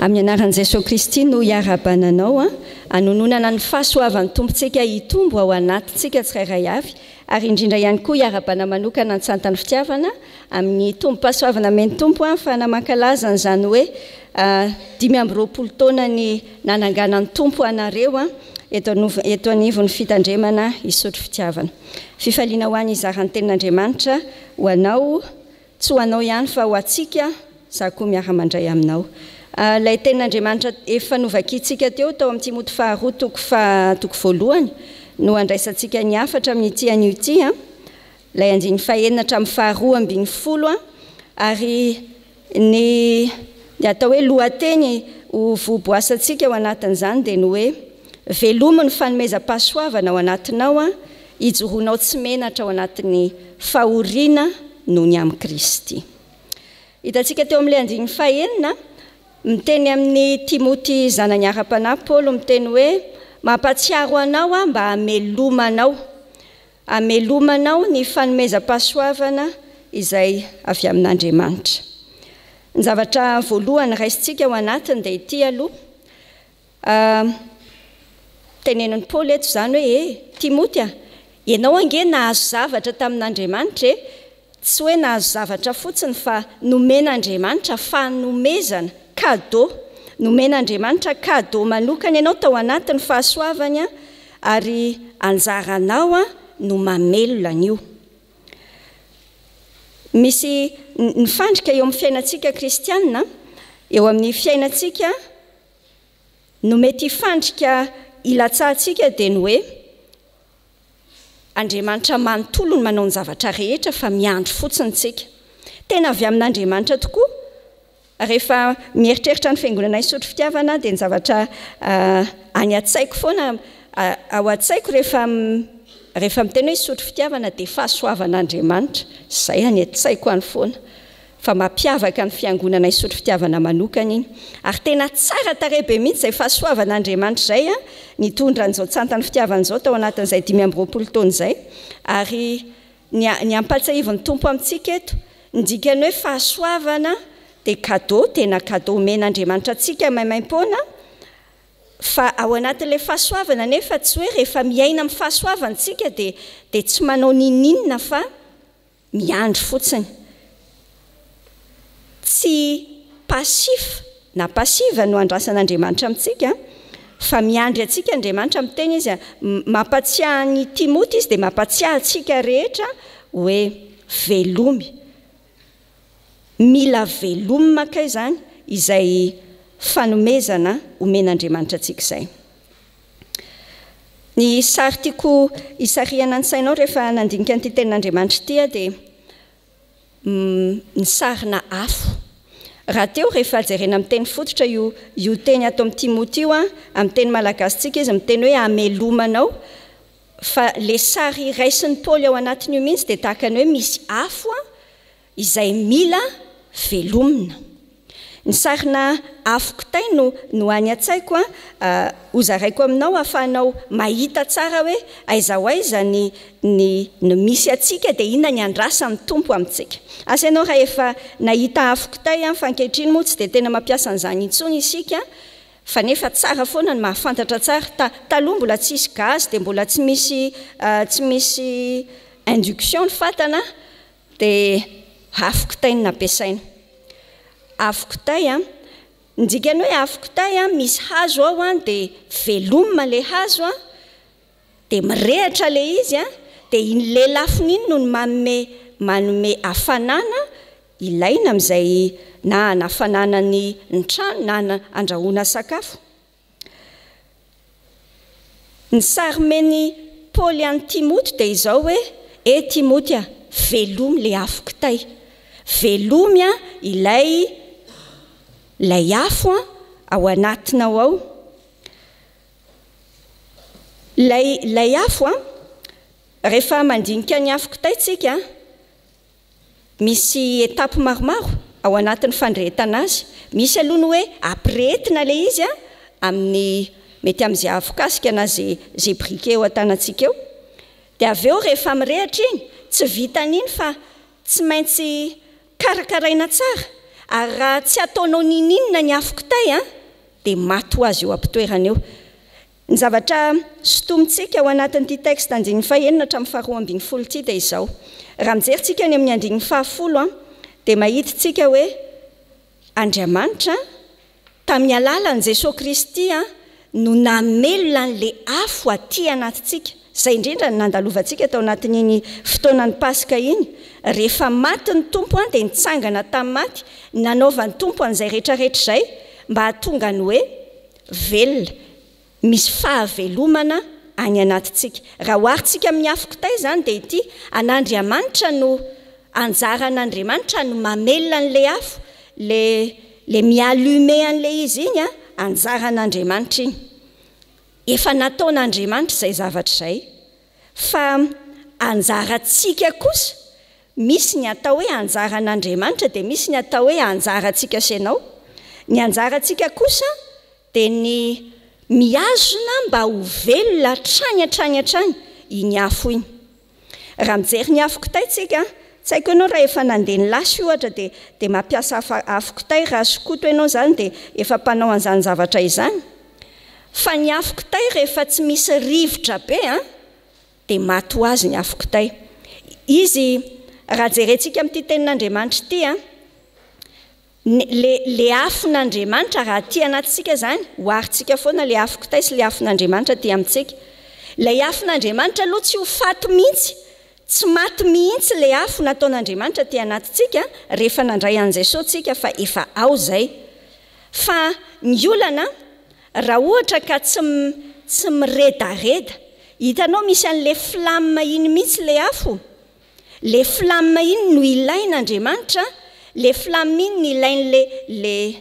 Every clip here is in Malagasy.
Amin'ny anaran'i Jesoa Kristy no iarahabana anao, anononana ny fahasoavan'ny Tompontsika hitombo ao anatintsika tsirairay avy, ary indrindra ihany koa iarahabana manokana ny Tsantan'ny Fitiavana amin'ny tombom-pahasoavana amen'ny Tompo ahafahana mankalaza an'izany hoe 25 taona ny nananganan'ny Tompo anareo eto eto anivon'ny fitandremana Isotry Fitiavana. Fifaliana ho an'ny hizara ny Tenin'Andriamanitra ho anao, Tsy ho anao ihany fa ho antsika, izaho koa miara-mandray aminao. Ilay tenin'Andriamanitra efa novakintsika teo tao amin'ny Timoty faharoa toko faha toko voalohany no andraisantsika ny hafatra amin'ity anio ity, ilay andininy fahenina hatramin'ny faharoa ambinifolo, ary ny ny atao hoe lohateny ho voaboasantsika ao anatin'izany dia ny hoe Velomy ny fanomezam-pahasoavana ao anatinao hijoroanao tsy menatra ao anatin'ny fahoriana noho ny amin'i Kristy. Hitantsika teo amin'ilay andininy fahenina, miteny amin'i Timoty zanany ara-panahy Paoly miteny hoe, Mampahatsiaro anao aho mba hamelomanao, hamelomanao ny fanomezam-pahasoavana izay avy amin'Andriamanitra. Ny zavatra voalohany raisintsika ao anatiny dia ity aloha, Tenenin'i Paoly eto izany hoe, E, Timoty a, ianao ange nahazo zavatra tamin'Andriamanitra e! Tsy hoe nahazo zavatra fotsiny fa nomen'Andriamanitra fanomezana, cadeau. Nomen'Andriamanitra cadeau manokana ianao tao anatin'ny fahasoavany ary anjaranao no mamelona an'io. Misy ny fandrika eo amin'ny fiainantsika kristiana, eo amin'ny fiainantsika no mety hifandrika hilatsahantsika dia ny hoe Andriamanitra manontolo no manao ny zavatra rehetra fa miandry fotsiny tsika. Tena avy amin'Andriamanitra tokoa. Rehefa mieritreritra ny Fiangonana Isotry Fitiavana aho dia ny zavatra any an-tsaiko foana ao an-tsaiko rehefa rehefa miteny hoe Isotry Fitiavana dia fahasoavan'Andriamanitra. Izay any an-tsaiko any foana. Fa mampiavaka ny Fiangonana Isotry Fitiavana manokana iny. Ary tena tsara tarehy be mihitsy izay fahasoavan'Andriamanitra izay nitondra an'izao tsantan'ny fitiavana izao tao anatin'izay 25 taona izay. Ary ny ny ampatsiahivin'ny Tompo amintsika eto, ny dikan'ny hoe fahasoavana dia cadeau, tena cadeau omen'Andriamanitra antsika maimaimpoana, fa ao anatin'ilay fahasoavana anefa tsy hoe rehefa miaina amin'ny fahasoavana isika dia dia tsy manao n'inon'inona fa miandry fotsiny. Tsy passif na passive no andrasan'Andriamanitra amintsika fa miandry antsika Andriamanitra, miteny Izy, mampatsiahy an'i Timoty Izy dia mampatsiahy antsika rehetra hoe velomy. Mila velomina kay izany izay fanomezana omen'Andriamanitra antsika izay. Ny sary tiako hisarihana ny sainao rehefa nandinika an'ity tenin'Andriamanitra ity aho dia ny sarina afo. Rahateo rehefa jerena amin'ny teny fototra io io teny ato amin'i Timoty io, amin'ny teny malagasintsika izy miteny hoe hamelomanao, fa le sary raisin'i Paoly ao anatin'io mihitsy dia tahaka ny hoe misy afo izay mila velomina. Ny sarina afo kitay no no any an-tsaiko a, hozaraiko aminao ahafahanao mahita tsara hoe aiza ho aiza ny ny no misy antsika dia inona ny andrasan'ny Tompo amintsika. Asa ianao raha efa nahita afo kitay an, fa ankehitriny moa tsy dia tena mampiasa an'izany intsony isika fa nefa tsara foana ny mahafantatra tsara, ta taloha mbola tsisy gaz dia mbola tsy misy tsy misy induction ny fatana Dia afo kitay no nampiasaina. Afo kitay an, ny dikan'ny hoe afo kitay an, misy hazo ao an, dia velomina ilay hazo an, dia mirehitra ilay izy an, dia iny lelafony iny no manome manome hafanana ilaina amin'izay na hanafanana ny ny trano na handrahoana sakafo. Ny sary omen'i Paoly an'i Timoty dia izao hoe, E Timoty a, velomy ilay afo kitay. Velomy ilay ilay afo ao anatinao ao. Ilay ilay afo an, rehefa mandinika ny afo kitay tsika, Misy étape maromaro ao anatin'ny fandrehetana azy. Misy aloha ny hoe ampirehetina ilay izy amin'ny mety amin'izay afokasika na izay izay briquet eo an-tanantsika eo. Dia avy eo rehefa mirehitra iny, tsy vitan'iny fa tsy maintsy karakaraina tsara. Ary raha tsy ataonao n'inon'inona ny afo kitay an, dia maty ho azy eo am-pitoerana eo. Ny zavatra sintomintsika ao anatin'ity texte andininy fahenina hatramin'ny faharoa ambin'ny folo ity dia izao. Raha mijery tsika any amin'ny andininy fahafolo an, dia mahita tsika hoe Andriamanitra tamin'ny alalan'i Jesoa Kristy an no namelona an'ilay afo aty anatintsika. Izay indrindra no nandalovantsika tao anatin'iny fotoanan'ny Paska iny. Rehefa maty ny Tompo an, dia nitsangana tamin'ny maty, nanaovan'ny Tompo an'izay rehetrarehetra izay mba hahatonga ny hoe velona, misy fahavelomana any anatintsika. Raha oharintsika amin'ny afo kitay izany dia ity, an'Andriamanitra no anjaran'Andriamanitra no mamelona an'ilay afo, le le mi-allumer an'ilay izy iny an, anjaran'Andriamanitra iny. Efa nataon'Andriamanitra izay zavatra izay. Fa anjarantsika kosa, misy ny atao hoe anjaran'Andriamanitra dia misy ny atao hoe anjarantsika sy ianao. Ny anjarantsika kosa dia ny mihazona mba ho velona hatrany hatrany hatrany iny afo iny. Raha mijery ny afo kitay tsika, tsy haiko ianao raha efa nandeha nilasy ohatra dia dia mampiasa afo kitay, raha skoto ianao izany dia efa mpanao an'izany zavatra izany. Fa ny afo kitay rehefa tsy misy rivotra be an, dia maty ho azy ny afo kitay. Izy, raha jerentsika amin'ity tenin'Andriamanitra ity an, Ny, le, le afon'Andriamanitra, raha aty anatintsika izany, oharintsika foana le afo kitay sy le afon'Andriamanitra aty amintsika. Ilay afon'Andriamanitra aloha tsy ho faty mihitsy, tsy maty mihitsy le afo nataon'Andriamanitra aty anatintsika rehefa nandray an'i Jesosy tsika fa efa ao izay. Fa ny olana, raha ohatra ka tsy, tsy miredareda, hitanao misy an'le flamme iny mihitsy le afo, Le flamme iny no ilain Andriamanitra, le flamme iny no ilain le le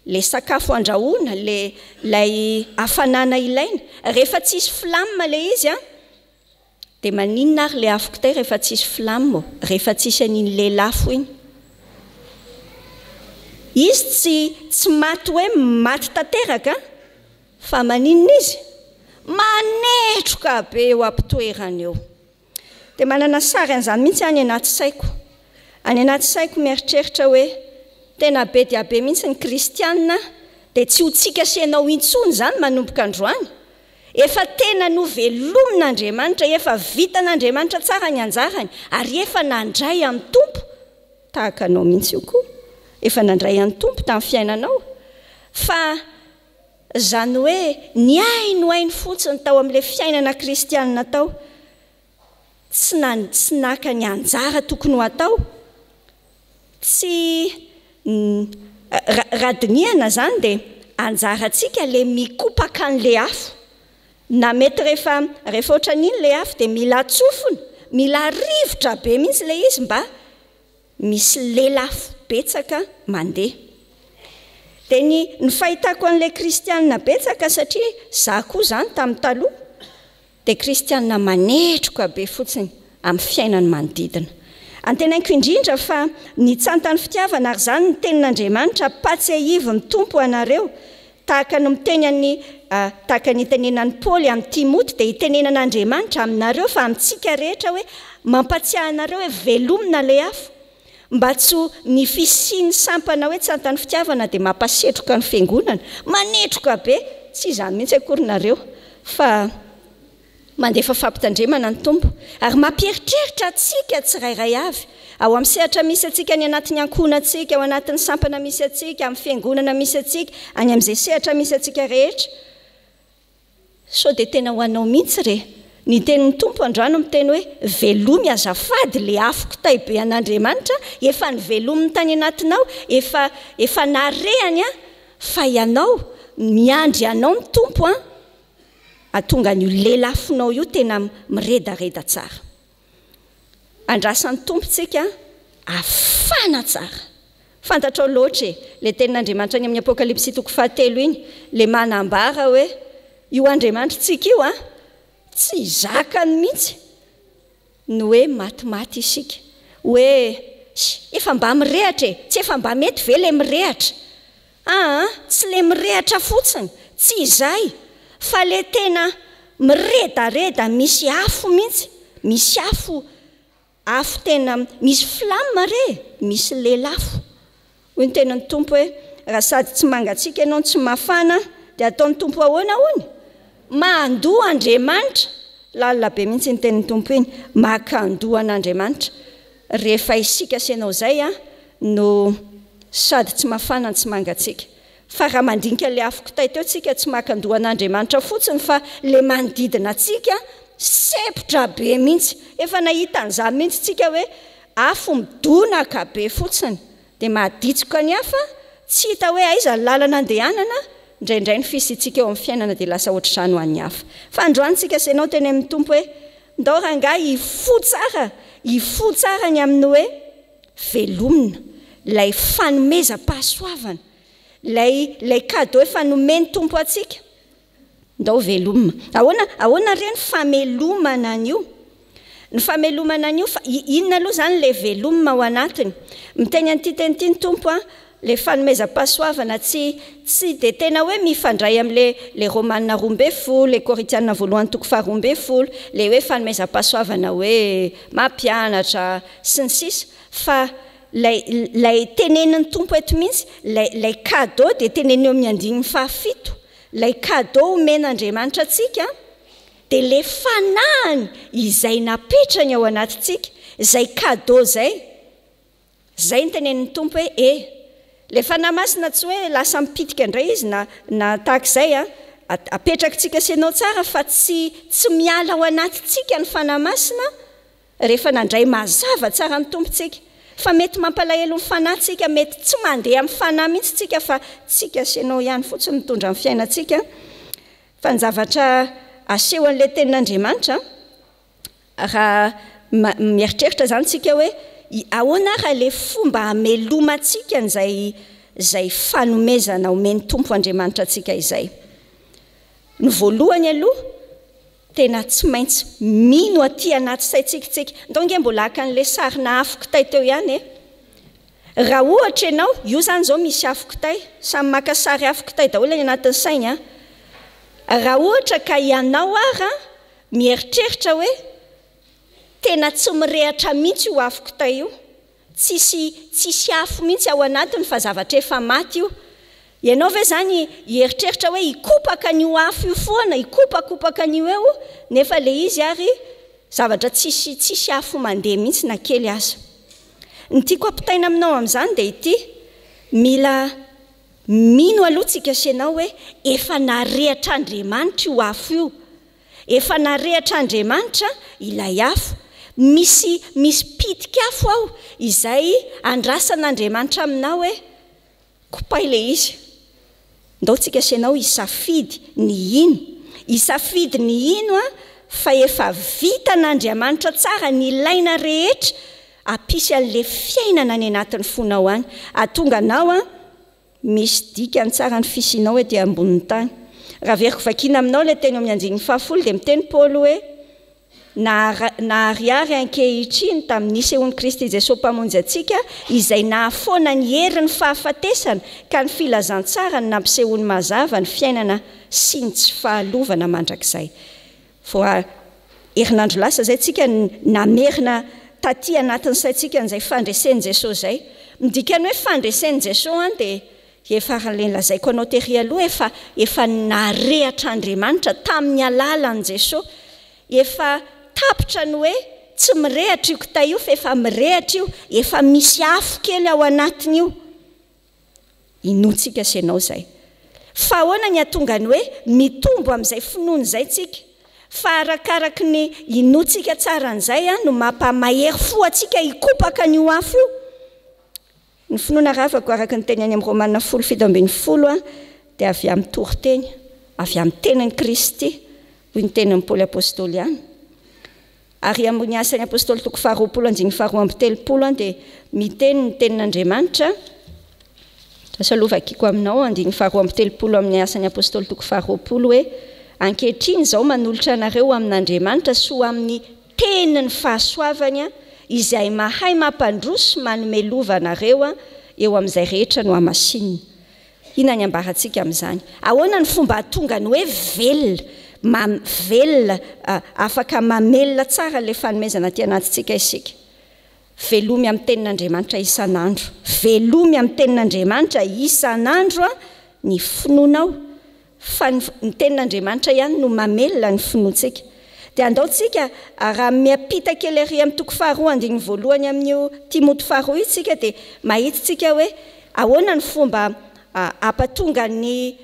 le sakafo andrahoina, le lay hafanana ilaina. Rehefa tsisy flamme le izy an, de maninona ary le afo kitay rehefa tsisy flamme ô, rehefa tsisy an'iny lelafo iny. Izy tsy tsy maty hoe maty tanteraka an, fa maninona izy? Manetroka be eo am-pitoerana eo. Dia manana sary an'izany mihitsy any anaty saiko. Any anaty saiko mieritreritra hoe tena be dia be mihitsy ny kristiana dia tsy ho tsika sy ianao intsony izany manomboka androany. Efa tena novelomin'Andriamanitra, efa vitan'Andriamanitra tsara ny anjarany ary efa nandray an'ny Tompo tahaka anao mihitsy io koa. Efa nandray an'ny Tompo tamin'ny fiainanao. Fa Izany hoe nihainohaino fotsiny tao amin'ilay fiainana kristianina tao, tsy na tsy naka ny anjara tokony ho atao, tsy raha dinihana izany dia anjarantsika ilay mikopaka an'ilay afo, na mety rehefa rehefa ohatran'iny ilay afo dia mila tsofina, mila rivotra be mihitsy ilay izy mba Misy lelafo betsaka mandeha. Dia ny ny fahitako an'ilay kristianina betsaka satria za koa zany tamin'ny taloha dia kristianina manetroka be fotsiny amin'ny fiainany manodidina. Antenaiko indrindra fa ny tsantan'ny fitiavana ary izany ny tenin'Andriamanitra ampatsiahivo ny Tompo anareo tahaka ny miteny an'i tahaka ny itenenan'i Paoly amin'i Timoty dia itenenan'Andriamanitra aminareo fa amintsika rehetra hoe mampatsiahy anareo hoe velomina ilay afo mba tsy ho ny fisian'ny sampana hoe tsy antan'ny fitiavana dia mampasetroka ny fiangonana manetroka be tsy izany mihitsy akory nareo fa Mandefa fampitandremana ny Tompo ary mampieritreritra antsika tsirairay avy, ao amin'ny sehatra misy antsika any anatin'ny ankohonantsika, ao anatin'ny sampana misy antsika, amin'ny fiangonana misy antsika, any amin'izay sehatra misy antsika rehetra. Sao dia tena ho anao mihitsy re? Ny tenin'ny Tompo androany miteny hoe, Velomy azafady le afo kitay be an'Andriamanitra, efa novelominy tany anatinao, efa efa narehany an, fa ianao, miandry anao ny Tompo an, Hahatonga an'io lelafonao io tena miredareda tsara. Andrasan'ny Tompo tsika hafana tsara. Fantatrao loatra e, ilay tenin'Andriamanitra any amin'ny Apokalypsy toko fahatelo iny, ilay manambara hoe io Andriamanitritsika io an, tsy zakany mihitsy ny hoe matimaty isika. Hoe, efa mba mirehatra e, tsy efa mba mety ve ilay mirehatra? Aa tsy le mirehatra fotsiny, tsy izay, fa le tena miredareda misy afo mihitsy, misy afo, afo tena misy flamme re, misy lelafo. Hoy ny tenin'ny Tompo hoe, Raha sady tsy mangatsiaka ianao no tsy mafana, dia ataon'ny Tompo ahoana hono? Mandoa Andriamanitra! Lalina be mihitsy iny tenin'ny Tompo iny, makandoa an'Andriamanitra. Rehefa isika sy ianao izay no sady tsy mafana no tsy mangatsiaka. Fa raha mandinika ilay afo kitay teo tsika tsy makandoa an'Andriamanitra fotsiny fa ilay manodidina antsika sempotra be mihitsy. Efa nahita an'izany mihitsy tsika hoe afo midonaka be fotsiny dia mahaditsoka ny hafa, tsy hita hoe aiza ny lalana andehanana, indraindray ny fisiantsika eo amin'ny fiainana dia lasa ohatr'izany ho an'ny hafa. Fa androany tsika sy ianao teny amin'ny Tompo hoe ndao rangahy hifoha tsara, hifoha tsara ny amin'ny hoe velomina, ilay fanomezam-pahasoavana, ilay ilay cadeau efa nomen'ny Tompo antsika. Ndao veloma. Ahoana ahoana re ny famelomana an'io? Ny famelomana an'io fa inona aloha izany ilay velomina ao anatiny? Miteny an'ity teny ity ny Tompo an, ilay fanomezam-pahasoavana tsy tsy dia tena hoe mifandray amin'ilay ilay Romana 12, ilay Korintiana voalohany toko faha-12, ilay hoe fanomezam-pahasoavana hoe mampianatra sy ny sisa fa ilay ilay tenenin'ny Tompo eto mihitsy, ilay ilay cadeau dia teneniny eo amin'ny andininy fahafito. Ilay cadeau omen'Andriamanitra antsika dia ilay fanahiny izay napetrany ao anatintsika, izay cadeau izay. Izay no tenenin'ny Tompo hoe e. Ilay Fanahy Masina tsy hoe lasa mipitika indray izy na na tahaka izay an. Apetrakitsika sy ianao tsara fa tsy tsy miala ao anatintsika ny Fanahy Masina Rehefa nandray mazava tsara ny Tompo tsika, fa mety mampalahelo ny fanahy tsika, mety tsy mandeha amin'ny fanahy mihitsy tsika fa tsika sy ianao ihany fotsiny mitondra ny fiainantsika, fa ny zavatra asehon'ilay tenin'Andriamanitra, raha mieritreritra izany tsika hoe ahoana ary ilay fomba hamelomantsika an'izay izay fanomezana omen'ny Tompo Andriamanitra antsika izay. Ny voalohany aloha, Tena tsy maintsy mino aty anaty saintsika tsika. Ndao nge mbola haka an'ilay sarina afo kitay teo ihany e. Raha ohatra ianao, io izany izao misy afo kitay, samy maka sary afo kitay daholo any anatin'ny sainy an. Raha ohatra ka ianao ara mieritreritra hoe tena tsy mirehatra mihitsy io afo kitay io, Tsisy tsisy afo mihitsy ao anatiny fa zavatra efa maty io. Ianao ve izany hieritreritra hoe hikopaka an'io afo io foana, hikopakopaka an'io eo nefa ilay izy ary zavatra tsisy tsisy afo mandeha mihitsy na kely aza. Ny tiako hampitaina aminao amin'izany dia ity, mila mino aloha tsika sy ianao hoe efa narehatr'Andriamanitra io afo io. Efa narehatr'Andriamanitra ilay afo. Misy misy pitik'afo ao izay andrasan'Andriamanitra aminao hoe kopay ilay izy. Ndao tsika sy ianao hisafidy ny hino. Hisafidy ny hino an fa efa vitan'Andriamanitra tsara ny ilaina rehetra hampisy an'ilay fiainana any anatin'ny fonao any. Hahatonga anao an Misy dikany tsara ny fisianao ety ambonin'ny tany. Raha averiko vakiana aminao ilay teny ao amin'ny andininy fahafolo dia miteny Paoly hoe, Nahariary ankehitriny tamin'ny nisehoan'i Kristy Jesoa Mpamonjy antsika, izay nahafoana ny herin'ny fahafatesana ka ny filazantsara no nampisehoany mazava ny fiainana sy ny tsy fahalovana mandrakizay. Vao herinandro lasa izay tsika namerina taty anatin'ny saintsika an'izay fandresen'i Jesoa izay. Ny dikan'ny hoe fandresen'i Jesoa an dia efa araka ilay nolazaiko anao tery aloha efa efa narehatr'Andriamanitra tamin'ny alalan'i Jesoa. Efa tapitra ny hoe tsy mirehatra io kitay io fa efa mirehatra io, efa misy afo kely ao anatiny io. Inoantsika sy ianao izay. Fa ahoana ny hahatonga ny hoe mitombo amin'izay finoana izay tsika? Fa arakaraky ny inoantsika tsara an'izay no mampa mahery fo antsika hikopaka an'io afo io. Ny finoana ravako araka ny teny any amin'ny Romana folo 17 dia avy amin'ny toriteny, avy amin'ny tenin'i Kristy, hoy ny tenin'i Paoly Apostoly ihany. Ary amin'ny Asan'ny Apostoly toko faharoapolo andininy faharoa amby telopolo dia miteny ny tenin'Andriamanitra, asa aloha vakiko aminao andininy faharoa amby telopolo amin'ny Asan'ny Apostoly toko faharoapolo hoe, Ankehitriny izao manolotra anareo ho amin'Andriamanitra sy ho amin'ny tenin'ny fahasoavany izay mahay mampandroso sy manome lova anareo eo amin'izay rehetra nohamasinina. Inona ny ambarantsika amin'izany? Ahoana ny fomba hahatonga ny hoe velona, ma, velona, afaka mamelona tsara ilay fanomezana aty anatintsika isika? Velomy amin'ny tenin'Andriamanitra isan'andro. Velomy amin'ny tenin'Andriamanitra isan'andro ny finoanao, fa ny ny tenin'Andriamanitra ihany no mamelona ny finoantsika. Dia andao tsika raha miampita kely ary amin'ny toko faharoa andininy voalohany amin'io Timoty faharoa io tsika dia mahita tsika hoe ahoana ny fomba hampatonga ny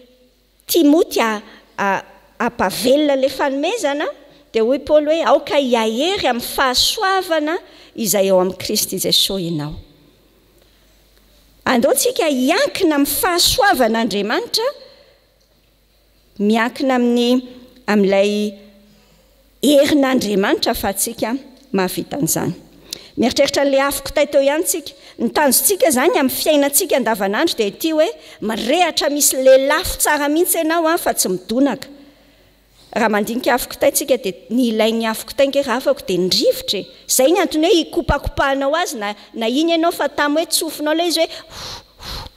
Timoty a hampavelona ilay fanomezana, dia hoy Paoly hoe, Aoka hiahery amin'ny fahasoavana izay ao amin'i Kristy Jesoa ianao. Andao tsika hiankina amin'ny fahasoavan'Andriamanitra, miankina amin'ny amin'ilay Herin'Andriamanitra afahantsika mahavita an'izany. Mieritreritra an'ilay afo kitay teo ihany tsika. Ny tanjontsika izany amin'ny fiainantsika andavanandro dia ity hoe mirehatra misy lelafo tsara mihitsy ianao an fa tsy midonaka. Raha mandinika afo kitay tsika dia ny ilain'ny afo kitay nge rahavako dia ny rivotra e. Izay ny antony hoe hikopakopahanao azy na na iny ianao fa tamy hoe tsofinao ilay izy hoe ho ho.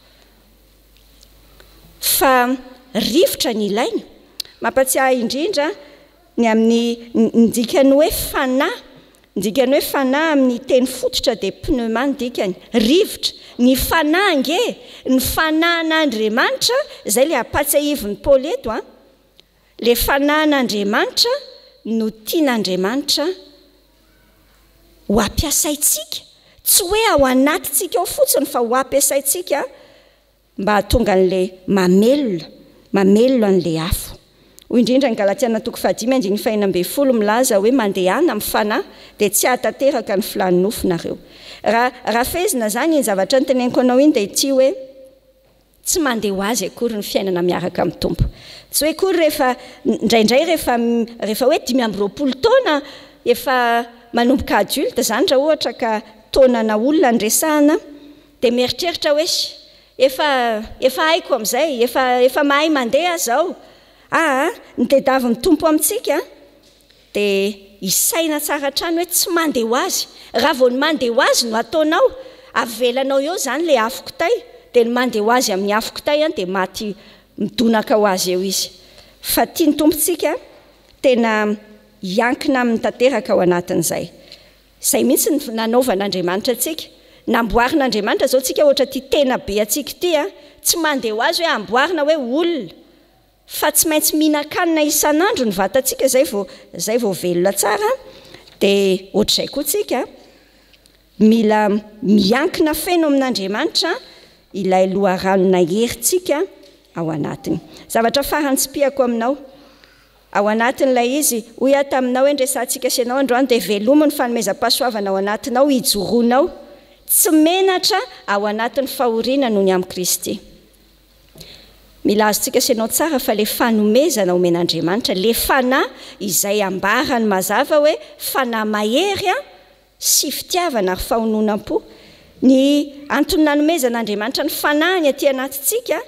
Fa rivotra ny ilaina. Mampatsiahy indrindra ny amin'ny ny dikan'ny hoe fanahy. Ny dikan'ny hoe fanahy amin'ny teny fototra dia pneuma ny dikany, rivotra. Ny fanahy ange, ny fanahin'Andriamanitra, izay ilay ampatsiahivin'i Paoly eto an, ilay fanahin'Andriamanitra no tian'Andriamanitra ho ampiasaintsika, tsy hoe ao anatintsika ao fotsiny fa ho ampiasaintsika mba hahatonga an'ilay mamelona, mamelona an'ilay afo. Hoy indrindra ny Galatiana toko fahadimy andininy fahenina ambin'ny folo milaza hoe mandehana amin'ny fanahy dia tsy hahatanteraka ny filàn'ny nofo nareo. Raha raha fehezina izany iny zavatra noteneniko anao iny dia ity hoe, Tsy mandeha ho azy akory ny fiainana miaraka amin'ny Tompo. Tsy hoe akory rehefa, indraindray rehefa, rehefa hoe 25 taona, efa manomboka adulte izany raha ohatra ka taonana olona no resahana, dia mieritreritra hoe, efa, efa haiko amin'izay, efa, efa mahay mandeha aho izao. Aa, ny tediavin'ny Tompo amintsika Dia hisaina tsara hatrany hoe tsy mandeha ho azy. Raha vao ny mandeha ho azy no ataonao, avelanao eo izany ilay afo kitay, dia ny mandeha ho azy amin'ny afo kitay an dia maty midonaka ho azy eo izy. Fa tian'ny Tompontsika tena hiankina aminy tanteraka ao anatin'izay. Izay mihitsy ny nanaovan'Andriamanitra antsika. Namboarin'Andriamanitra izao tsika ohatr'ity tena be antsika ity an, tsy mandeha ho azy hoe amboarina hoe olona. Fa tsy maintsy mihinan-kanina isan'andro ny vatantsika zay vao zay vao velona tsara dia ohatr'izay koa tsika mila miankina feno amin'Andriamanitra ilay loharanona herintsika ao anatiny. Zavatra farany tsipihako aminao ao anatin'ilay izy, hoy aho taminao hoe ndresantsika sy ianao androany dia velomy ny fanomezam-pahasoavana ao anatinao hijoroanao tsy menatra ao anatin'ny fahoriana noho ny amin'i Kristy. Mila azontsika sy ianao tsara fa le fanomezana omen'Andriamanitra, le fanahy izay ambarany mazava hoe fanahy mahery an, sy fitiavana ary fahononam-po. Ny antony nanomezan'Andriamanitra ny fanahiny aty anatintsika,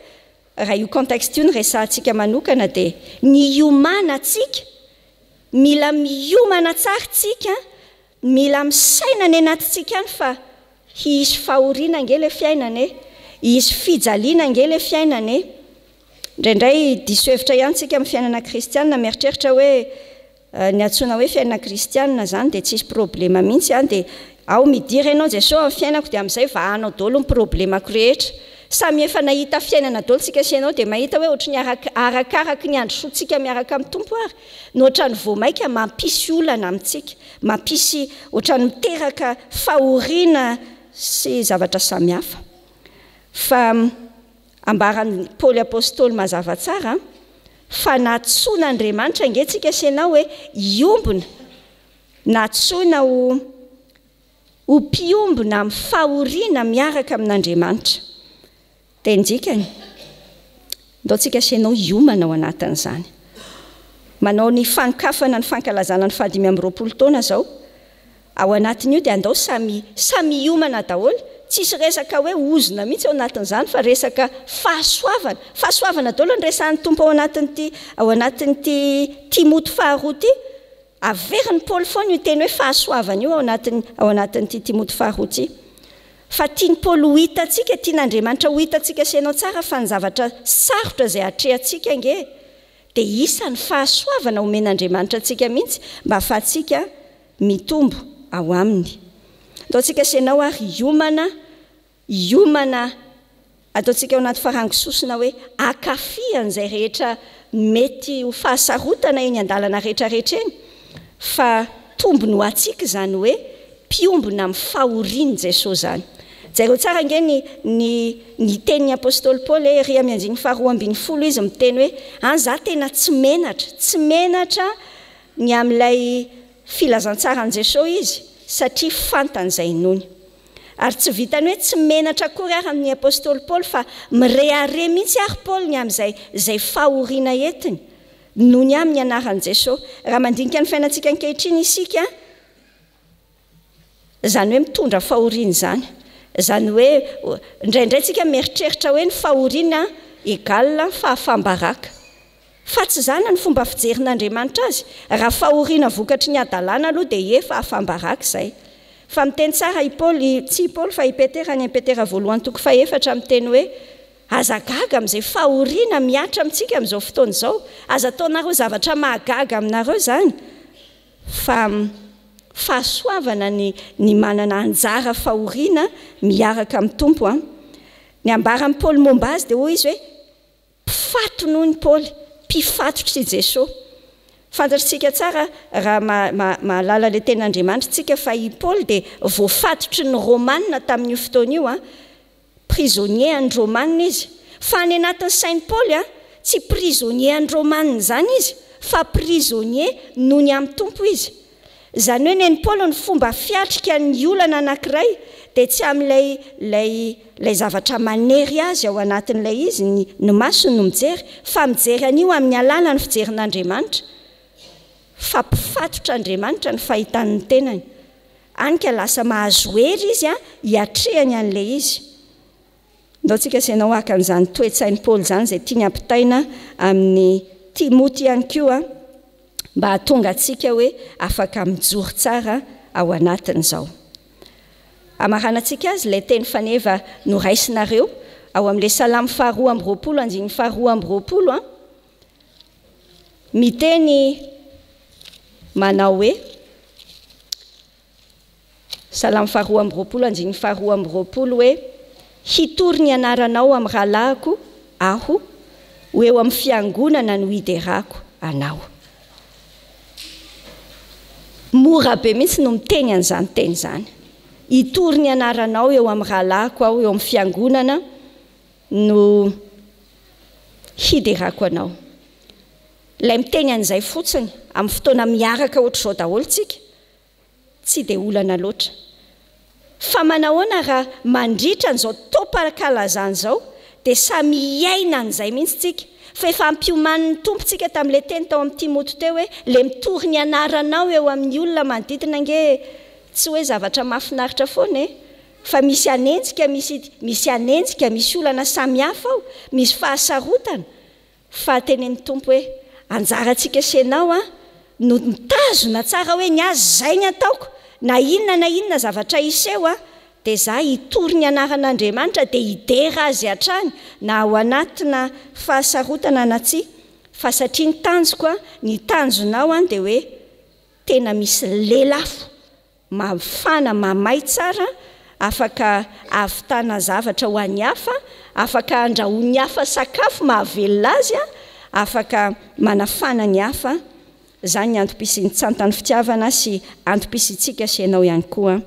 raha io contexte io no resahantsika manokana dia ny hiomanantsika, mila miomana tsara tsika Mila misaina any anatintsika any fa hiisy fahoriana ange le fiainana e! Hiisy fijaliana ange le fiainana e! Indraindray diso hevitra ihany tsika amin'ny fiainana kristianina, mieritreritra hoe ny antsoina hoe fiainana kristianina zany dia tsisy problema mihitsy an, dia ao midira ianao Jesoa amin'ny fiainako dia amin'izay vahanao daholo ny problemako rehetra. Samy efa nahita fiainana daholo tsika sy ianao dia mahita hoe ohatry ny arakaraky ny androsoantsika miaraka amin'ny Tompo ary no ohatran'ny vao maika mampisy olana amintsika, mampisy ohatran'ny miteraka fahoriana sy zavatra samihafa. Fa ambaran'i Paoly Apostoly mazava tsara fa nantsoin'Andriamanitra ange tsika sy ianao hoe hiombona, nantsoina ho ho mpiombona amin'ny fahoriana miaraka amin'Andriamanitra. Dia ny dikany, ndao tsika sy ianao hiomana ao anatin'izany. Manao ny fanokafana ny fankalazana ny fahadimy amby roapolo taona izao. Ao anatin'io dia andao samy samy hiomana daholo. Tsisy resaka hoe ozona mihitsy ao anatin'izany fa resaka fahasoavana. Fahasoavana daholo no resahan'ny Tompo ao anatin'ity ao anatin'ity Timoty faharoa ity. Averin'i Paoly foana io teny hoe fahasoavana io ao anatin'ny ao anatin'ity Timoty faharoa ity. Fa tian'i Paoly ho hitantsika, tian'Andriamanitra ho hitantsika sy ianao tsara fa ny zavatra sarotra izay atrehantsika ange dia isan'ny fahasoavana omen'Andriamanitra antsika mihitsy mba ahafahantsika mitombo ao aminy. Ataontsika sy ianao ary hiomana, hiomana, ataontsika ao anaty farango sosona hoe hankafy an'izay rehetra mety ho fahasarotana eny an-dalana rehetra rehetra eny, fa tombony ho antsika izany hoe mpiombona amin'ny fahorian'i Jesoa izany. Jereo tsara ange ny ny ny tenin'ny apostoly Paoly e, ery amin'ny andininy faharoa ambinifolo izy miteny hoe, an za tena tsy menatra, tsy menatra ny amin'ilay filazantsaran'i Jesoa izy satria fantany izay inoany. Ary tsy vitan'ny hoe tsy menatra akory ary ny apostoly Paoly fa mirehareha mihitsy ary Paoly ny amin'izay izay fahoriana entiny noho ny amin'ny anaran'i Jesoa. Raha mandinika ny fiainantsika ankehitriny isika, Izany hoe mitondra fahoriana izany. Izany hoe indraindray tsika mieritreritra hoe ny fahoriana égal fahafaham-baraka. Fa tsy izany ny fomba fijerin'Andriamanitra azy. Raha fahoriana vokatry ny hadalana aloha dia ie fahafaham-baraka izay. Fa miteny tsara i Paoly, tsy i Paoly fa i Petera any amin'ny Petera voalohany toko fahefatra miteny hoe aza gaga amin'izay fahoriana mihatra amintsika amin'izao fotoana izao. Aza ataonareo zavatra mahagaga aminareo izany. Fa fahasoavana ny ny manana anjara fahoriana miaraka amin'ny Tompo an. Ny ambaran'i Paoly momba azy dia hoy izy hoe, mpifatony hoy ny Paoly, mpifatotry i Jesoa. Fantatritsika tsara raha mahalala ilay tenin'Andriamanitra isika fa i Paoly dia voafatotry ny Romana tamin'io fotoana io an. Prisonnier an'ny Romana izy. Fa any anatin'ny sain'i Paoly an, tsy prisonnier an'ny Romana izany izy, fa prisonnier noho ny amin'ny Tompo izy. Izany hoe nen'i Paoly ny fomba fiatrika ny olana anankiray dia tsy amin'ilay ilay ilay zavatra manery azy ao anatin'ilay izy, ny ny masony no mijery, fa mijery an'io amin'ny alalan'ny fijerin'Andriamanitra. Fa mpifatotra Andriamanitra ny fahitany ny tenany. Any ka lasa mahazo hery izy hiatrehany an'ilay izy. Ndao tsika sy ianao haka an'izany toe-tsain'i Paoly izany izay tiany hampitaina amin'i Timoty ihany koa mba hahatonga antsika hoe afaka mijoro tsara ao anatin'izao. Hamaranantsika azy ilay teny faneva noraisinareo ao amin'ilay Salamo faharoa amby roapolo andininy faharoa amby roapolo an. Miteny manao hoe, Salamo faharoa amby roapolo andininy faharoa amby roapolo hoe, Hitory ny anaranao amin'ny rahalahiko aho, ho eo amin'ny fiangonana no hiderako anao. Mora be mihitsy no miteny an'izany teny izany. Hitory ny anaranao eo amin'ny rahalahiko aho, eo amin'ny fiangonana no hiderako anao. Ilay miteny an'izay fotsiny amin'ny fotoana miaraka ohatr'izao daholo tsika, tsy dia olana loatra. Fa manahoana raha mandritra an'izao taom-pankalazana izao dia samy hiaina an'izay mihitsy tsika? Fa efa ampiomanin'ny Tompo tsika tamin'ilay teny tao amin'ny Timoty teo hoe ilay mitory ny anaranao eo amin'ny olona manodidina ange tsy hoe zavatra mahafinaritra foana e! Fa misy hanenjika, misy, misy hanenjika, misy olana samihafa ao, misy fahasarotana. Fa tenenin'ny Tompo hoe, anjarantsika sy ianao an, no mitazona tsara hoe ny ahy izay ny ataoko, na inona na inona zavatra hiseho an, dia za hitory ny anaran'Andriamanitra dia hidera Azy hatrany na ao anatina fahasarotana na tsia, fa satria ny tanjoko an, ny tanjonao an dia hoe tena misy lelafo mafana mamay tsara, afaka ahavitana zavatra ho an'ny hafa, afaka andrahoin'ny hafa sakafo mahavelona azy, afaka manafana ny hafa, izany ny antom-pisian'ny tsantan'ny fitiavana sy antom-pisiantsika sy ianao ihany koa.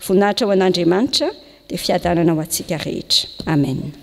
Voninahitra ho an'Andriamanitra dia fiadanana ho antsika rehetra. Amen.